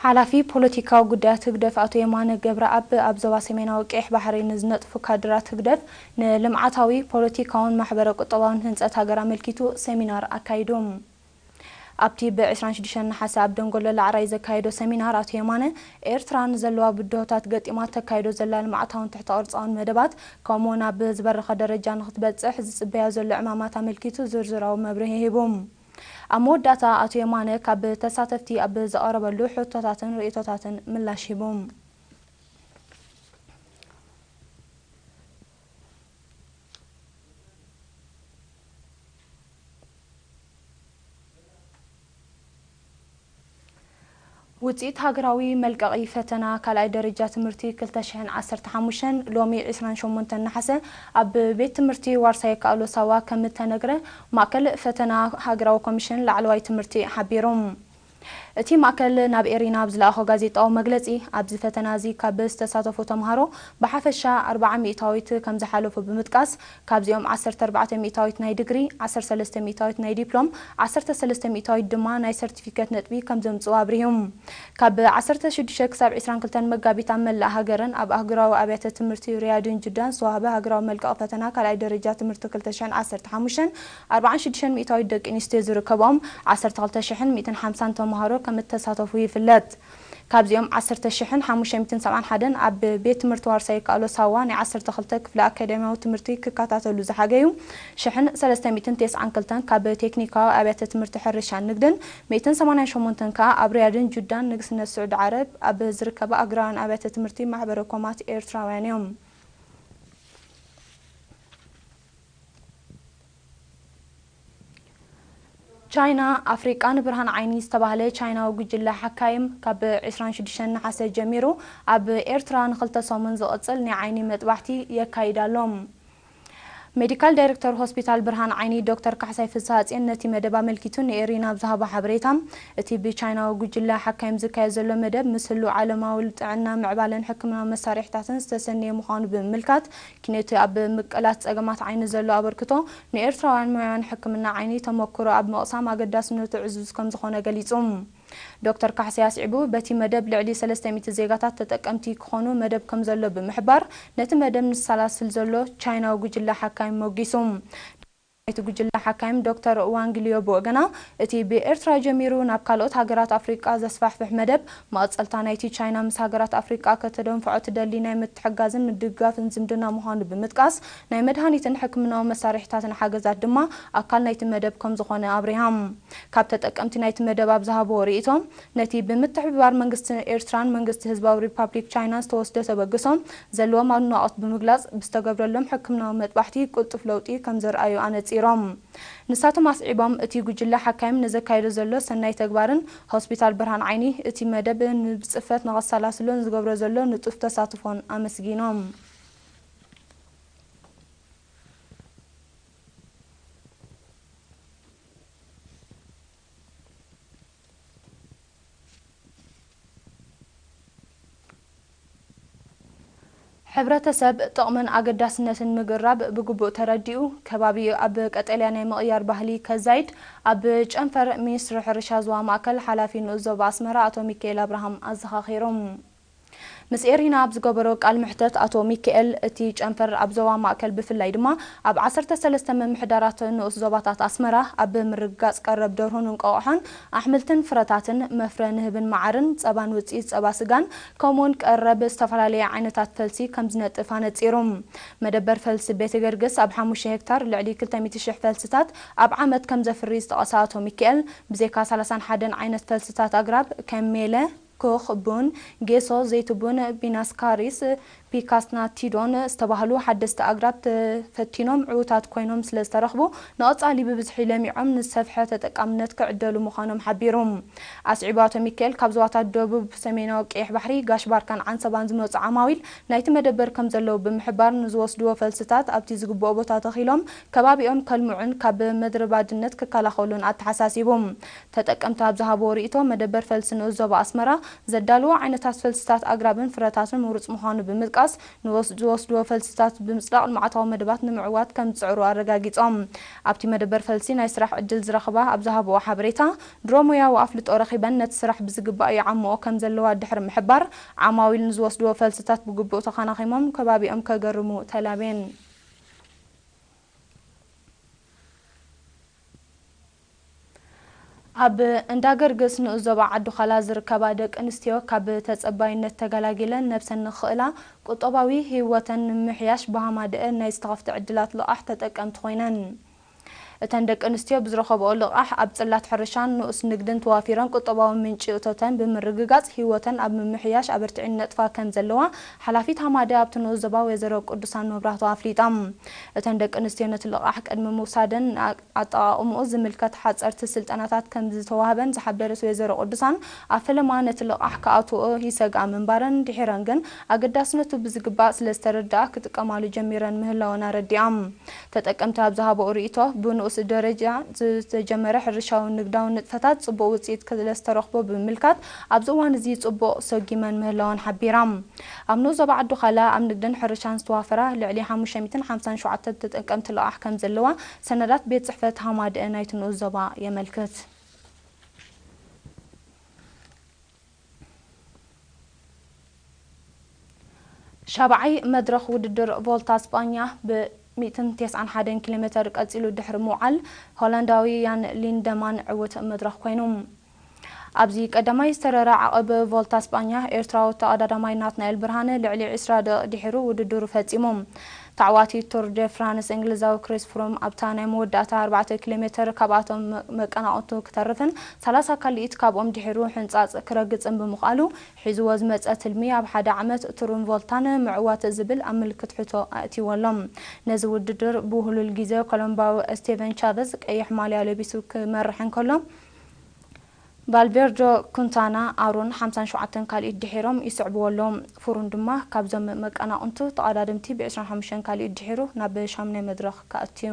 ሓላፊ ፖለቲካዊ ጉዳያት ህግደፍ ኣቶ የማነ ገብረኣብ ኣብ ዞባ ሰሜናዊ ቀይሕ ባሕሪ ንዝነጥፉ ካድራት ህግደፍ ንልምዓታዊ፣ ፖለቲካውን ማሕበረ ቁጠባውን ህንጸት ሃገር ኣመልኪቱ ሰሚናር ኣካይዱ። ኣብቲ ብ ዕስራን ሽዱሽተን ነሓሰ ኣብ ደንጎሎ ላዕራይ ዘካየዶ ሰሚናር ኣቶ የማነ፣ ኤርትራ ንዘለዋ ብድሆታት ገጢማ ተካይዶ ዘላ ልምዓታውን ትሕተ ቅርጻውን መደባት ከምኡ ናብ ዝበረኸ ደረጃ ንክትበጽሕ ዝጽበያ ዘሎ ዕማማት ኣመልኪቱ ዝርዝራዊ መብርሂ ሂቡ። ኣብ መወዳእታ ኣቶ የማነ ካብ ተሳተፍቲ ኣብ ዝቐረበሉ ሕቶታትን ርእይቶታትን ምላሽ ሂቡ። ውፅኢት ሃገራዊ መልቀቒ ፈተና ካልኣይ ደረጃ ትምህርቲ ክልተ ሽሕን ዓሰርተ ሓሙሽተን ሎሚ ዕስራን ሸሞንተን ነሓሰ ኣብ ቤት ትምህርቲ ዋርሳይ ካእሎ ሳዋ ከም እተነግረ ማእከል ፈተና ሃገራዊ ኮሚሽን ላዕለዋይ ትምህርቲ ሓቢሩ። እቲ ማእከል ናብ ኤሪና ኣብ ዝለኣኾ ጋዜጣዊ መግለጺ፣ ኣብዚ ፈተና እዚ ካብ ዝተሳተፉ ተምሃሮ ብሓፈሻ ኣርብዓ ሚእታዊት ከም ዝሓለፉ ብምጥቃስ፣ ካብዚኦም ዓሰርተ ኣርባዕተ ሚእታዊት ናይ ዲግሪ፣ ዓሰርተ ሰለስተ ሚእታዊት ናይ ዲፕሎም፣ ዓሰርተ ሰለስተ ሚእታዊት ድማ ናይ ሰርቲፊኬት ነጥቢ ከም ዘምጽኡ ኣብሪሁ። ካብ ዓሰርተ ሽዱሽተ ክሳብ ዕስራን ክልተን መጋቢት ኣብ መላእ ሃገርን ኣብ ኣህጉራዊ ኣብያተ ትምህርቲ ሪያድን ጅዳን ዝተዋህበ ሃገራዊ መልቀቒ ፈተና ካልኣይ ደረጃ ትምህርቲ ክልተ ሽሕን ዓሰርተ ሓሙሽተን ኣርብዓን ሽዱሽተን ሚእታዊት ደቂ ኣንስትዮ ዝርከብኦም ዓሰርተ ክልተ ሽሕን ሚእትን ሓምሳን ተምሃሮ ከም እተሳተፉ ይፍለጥ። ካብዚኦም ዓሰርተ ሽሕን ሓሙሽተ ሚእትን ሰብዓን ሓደን ኣብ ቤት ትምህርቲ ዋርሳይ ካእሎ ሳዋ ናይ ዓሰርተ ክልተ ክፍለ ኣካዳሚያዊ ትምህርቲ ክከታተሉ ዝሓገዩ፣ ሽሕን ሰለስተ ሚእትን ተስዓን ክልተን ካብ ቴክኒካዊ ኣብያተ ትምህርቲ ሕርሻን ንግድን፣ ሚእትን ሰማንያን ሸሞንተን ከኣ ኣብ ሪያድን ጁዳን ንግስነት ስዑዲ ዓረብ ኣብ ዝርከባ ኣህጉራውያን ኣብያተ ትምህርቲ ማሕበረ ኮማት ኤርትራውያን እዮም። ቻይና ኣፍሪቃ ንብርሃን ዓይኒ ዝተባህለ ቻይናዊ ጉጅለ ሓካይም ካብ ዕስራን ሽዱሽተን ነሓሰ ጀሚሩ ኣብ ኤርትራ ንኽልተ ሰሙን ዝቕጽል ናይ ዓይኒ መጥባሕቲ የካይድ ኣሎ። ሜዲካል ዳይሬክተር ሆስፒታል ብርሃን ዓይኒ ዶክተር ካሕሳይ ፍስሃጽዮን ነቲ መደብ ኣመልኪቱ ንኤሪና ኣብ ዝሃቦ ሓበሬታ፣ እቲ ብቻይናዊ ጉጅለ ሓካይም ዝካየድ ዘሎ መደብ ምስ ህሉው ዓለማዊ ጥዕና ምዕባለን ሕክምናዊ መሳርሒታትን ዝተሰነየ ምዃኑ ብምምልካት፣ ኪነቲ ኣብ ምቅላስ ጸገማት ዓይኒ ዘሎ ኣበርክቶ ንኤርትራውያን ሞያውያን ሕክምና ዓይኒ ተመኩሮ ኣብ ምቕሳም ኣገዳስነቱ ዕዙዝ ከም ዝኾነ ገሊጹ። ዶክተር ካሕሳይ ኣስዒቡ፣ በቲ መደብ ልዕሊ ሰለስተ ሚእቲ ዜጋታት ተጠቀምቲ ክኾኑ መደብ ከም ዘሎ ብምሕባር፣ ነቲ መደብ ንሰላስል ዘሎ ቻይናዊ ጉጅለ ሓካይም ሞጊሱ። ናይቲ ጉጅለ ሓካይም ዶክተር ዋንግ ሊዮ ብወገና፣ እቲ ብኤርትራ ጀሚሩ ናብ ካልኦት ሃገራት ኣፍሪቃ ዘስፋሕፍሕ መደብ፣ መቐጸልታ ናይቲ ቻይና ምስ ሃገራት ኣፍሪቃ ከተደንፍዖ ትደሊ ናይ ምትሕግጋዝን ምድግጋፍን ዝምድና ምዃኑ ብምጥቃስ፣ ናይ መድሃኒትን ሕክምናዊ መሳርሒታትን ሓገዛት ድማ ኣካል ናይቲ መደብ ከም ዝኾነ ኣብሪሃ። ካብ ተጠቀምቲ ናይቲ መደብ ኣብ ዝሃብዎ ርእይቶ፣ ነቲ ብምትሕብባር መንግስቲ ኤርትራን መንግስቲ ህዝባዊ ሪፓብሊክ ቻይናን ዝተወስደ ተበግሶ ዘለዎም ኣድናቖት ብምግላጽ፣ ብዝተገብረሎም ሕክምናዊ መጥባሕቲ ቅልጡፍ ለውጢ ከም ዘርኣዩ ኣነጺሮም። ንሳቶም ኣስዒቦም፣ እቲ ጉጅለ ሓካይም ንዘካየዶ ዘሎ ሰናይ ተግባርን ሆስፒታል ብርሃን ዓይኒ እቲ መደብ ንብጽፈት ንኸሰላስሎ ንዝገብሮ ዘሎ ንጡፍ ተሳትፎን ኣመስጊኖም። ሕብረተሰብ ጥቕምን ኣገዳስነትን ምግንዛብ ብግቡእ ተረዲኡ፣ ከባቢኡ ኣብ ቀጠልያ ናይ ምቕያር ባህሊ ከዛይድ፣ ኣብ ጨንፈር ሚኒስትሪ ሕርሻ ዞባ ማእከል ሓላፊ ንኡስ ዞባ ኣስመራ ኣቶ ሚካኤል ኣብርሃም ኣዘኻኺሮም። ምስ ኤሪና ኣብ ዝገበሮ ቃል መሕተት ኣቶ ሚካኤል፣ እቲ ጨንፈር ኣብ ዞባ ማእከል ብፍላይ ድማ ኣብ ዓሰርተ ሰለስተ ምምሕዳራት ንኡስ ዞባታት ኣስመራ ኣብ ምርግጋጽ ቀረብ ደርሆን እንቋቑሖን ኣሕምልትን ፍረታትን፣ መፍረ ንህብን መዓርን፣ ጸባን ውጽኢት ጸባ ስጋን፣ ከምኡውን ቀረብ ዝተፈላለየ ዓይነታት ፈልሲ ከም ዝነጥፍ ኣነጺሩ። መደበር ፈልሲ ቤተ ገርግስ ኣብ ሓሙሽተ ሄክታር ልዕሊ ክልተ ሚእቲ ሽሕ ፈልስታት ኣብ ዓመት ከም ዘፍሪ ዝጠቐሰ ኣቶ ሚካኤል፣ ብዘይካ ሰላሳን ሓደን ዓይነት ፈልስታት ኣግራብ ከም ሜለ፣ ኮኽ ቡን፣ ጌሶ፣ ዘይቲ ቡን፣ ቢናስካሪስ፣ ፒካስናቲዶን ዝተባህሉ ሓደስቲ ኣግራብ ተፈቲኖም ዕዉታት ኮይኖም ስለ ዝተረኽቡ፣ ንቐጻሊ ብብዝሒ ለሚዖም ንዝሰፍሐ ተጠቃምነት ክዕደሉ ምዃኖም ሓቢሩ። ኣስዒቡ ኣቶ ሚካኤል፣ ካብ ዞባታት ደቡብ ሰሜናዊ ቀይሕ ባሕሪ፣ ጋሽ ባርካን ዓንሰባን ዝመጹ ዓማዊል ናይቲ መደበር ከም ዘለዉ ብምሕባር፣ ንዝወስድዎ ፈልስታት ኣብቲ ዝግብኦ ቦታ ተኺሎም ከባቢኦም ከልምዑን ካብ ምድሪ ባድነት ክከላኸሉን ኣተሓሳሲቡ። ተጠቀምቲ ኣብ ዝሃብዎ ርእይቶ፣ መደበር ፈልሲ ንኡስ ዞባ ኣስመራ ዘዳልዎ ዓይነታት ፈልስታት ኣግራብን ፍረታትን ምሩጽ ምዃኑ ብምጥቃስ፣ ንምንቅስቃስ ንወስ- ዝወስድዎ ፈልስታት ብምጽዳቕ ልምዓታዊ መደባት ንምዕዋት ከም ዝጽዕሩ ኣረጋጊጾም። ኣብቲ መደበር ፈልሲ ናይ ስራሕ ዕድል ዝረኽባ ኣብ ዝሃብዎ ሓበሬታ፣ ድሮ ሞያዊ ኣፍልጦ ረኺበን ነቲ ስራሕ ብዝግባእ ይዓምኦ ከም ዘለዋ ድሕሪ ምሕባር፣ ዓማዊል ንዝወስድዎ ፈልስታት ብግቡእ ተኸናኺሞም ከባቢኦም ከገርሙ ተላብየን። ኣብ እንዳ ገርግስ ንኡስ ዞባ ዓዲ ዃላ ዝርከባ ደቂ ኣንስትዮ ካብ ተጸባይነት ተገላጊለን ነብሰን ንኽእላ ቁጠባዊ ህይወተን ንምምሕያሽ ብሃማደአ ናይ ዝተኸፍተ ዕድላት ልቓሕ ተጠቀምቲ ኮይነን። እተን ደቂ ኣንስትዮ ብዝረኸብኦ ልቓሕ ኣብ ጽላት ሕርሻን ንኡስ ንግድን ተዋፊረን ቁጠባዊ ምንጪ እቶተን ብምርግጋጽ ህይወተን ኣብ ምምሕያሽ ኣበርቲዕን ነጥፋ ከም ዘለዋ ሓላፊት ሃማደአ ኣብቲ ንኡስ ዞባ ወይዘሮ ቅዱሳን መብራህቱ ኣፍሊጣ። እተን ደቂ ኣንስትዮ ነቲ ልቓሕ ቅድሚ ምውሳደን ንኣጠቓቕምኡ ዝምልከት ሓጸርቲ ስልጠናታት ከም ዝተዋህበን ዝሓበረት ወይዘሮ ቅዱሳን፣ ኣብ ፈለማ ነቲ ልቓሕ ክኣትውኦ ይሰግኣ ምንባረን ድሒረን ግን ኣገዳስነቱ ብዝግባእ ስለ ዝተረድኣ ክጥቀማሉ ጀሚረን ምህላወን ኣረዲኣም። ተጠቀምቲ ኣብ ዝሃብኦ ርእይቶ፣ ብንኡስ ደረጃ ዝተጀመረ ሕርሻዊ ንግዳዊ ንጥፈታት ጽቡቕ ውጽኢት ስለ ዝተረኽቦ ብምምልካት ኣብዚ እዋን እዚ ጽቡቕ ሰጒመን ምህላወን ሓቢራ። ኣብ ንኡስ ዞባ ዓዲ ዃላ ኣብ ንግድን ሕርሻን ዝተዋፈራ ልዕሊ ሓሙሽተ ሚእትን ሓምሳን ሸውዓተን ተጠቀምቲ ልቓሕ ከም ዘለዋ ሰነዳት ቤት ጽሕፈት ሃማደአ ናይቲ ንኡስ ዞባ የመልክት። ሻብዓይ መድረኽ ውድድር ቮልታ ስጳኛ ብ ሚእትን ተስዓን ሓደን ኪሎ ሜተር ቀጺሉ ድሕሪ ምውዓል፣ ሆላንዳዊ ያን ሊንደማን ዕዉት መድረኽ ኮይኑ። ኣብዚ ቀዳማይ ዝተረረ ዓቐብ ቮልታ ስጳኛ፣ ኤርትራዊ ተቐዳዳማይ ናትናኤል ብርሃነ ልዕሊ ዕስራ ደቂቕ ድሒሩ ውድድሩ ፈጺሙ። ተዓዋቲ ቱር ደ ፍራንስ እንግሊዛዊ ክሪስ ፍሮም ኣብታ ናይ መወዳእታ ኣርባዕተ ኪሎ ሜተር ካብኣቶም መ- መቀናቕንቱ ክተርፍን ሰላሳ ካልኢት ካብኦም ድሒሩ ሕንጻጽ ክረግጽን ብምኽኣሉ፣ ሒዝዎ ዝመጸ ትልሚ ኣብ ሓደ ዓመት ቱርን ቮልታን ምዕዋት ዝብል ኣብ ምልክት ሕቶ ኣእትይዎ ኣሎ። ነዚ ውድድር ብውህሉል ግዜ ኮሎምባዊ ስቴቨን ቻቨዝ ቀይሕ ማልያ ለቢሱ ክመርሕ እንከሎ፣ ቫልቬርዶ፣ ኩንታና፣ ኣሮን ሓምሳን ሸውዓተን ካልኢት ድሒሮም ይስዕብዎ ኣለዉ። ፍሩን ድማ ካብዞም መቀናቕንቱ ተቐዳደምቲ ብ ዕስራን ሓሙሽተን ካልኢት ድሒሩ ናብ ሻምናይ መድረኽ ክኣቱ እዩ።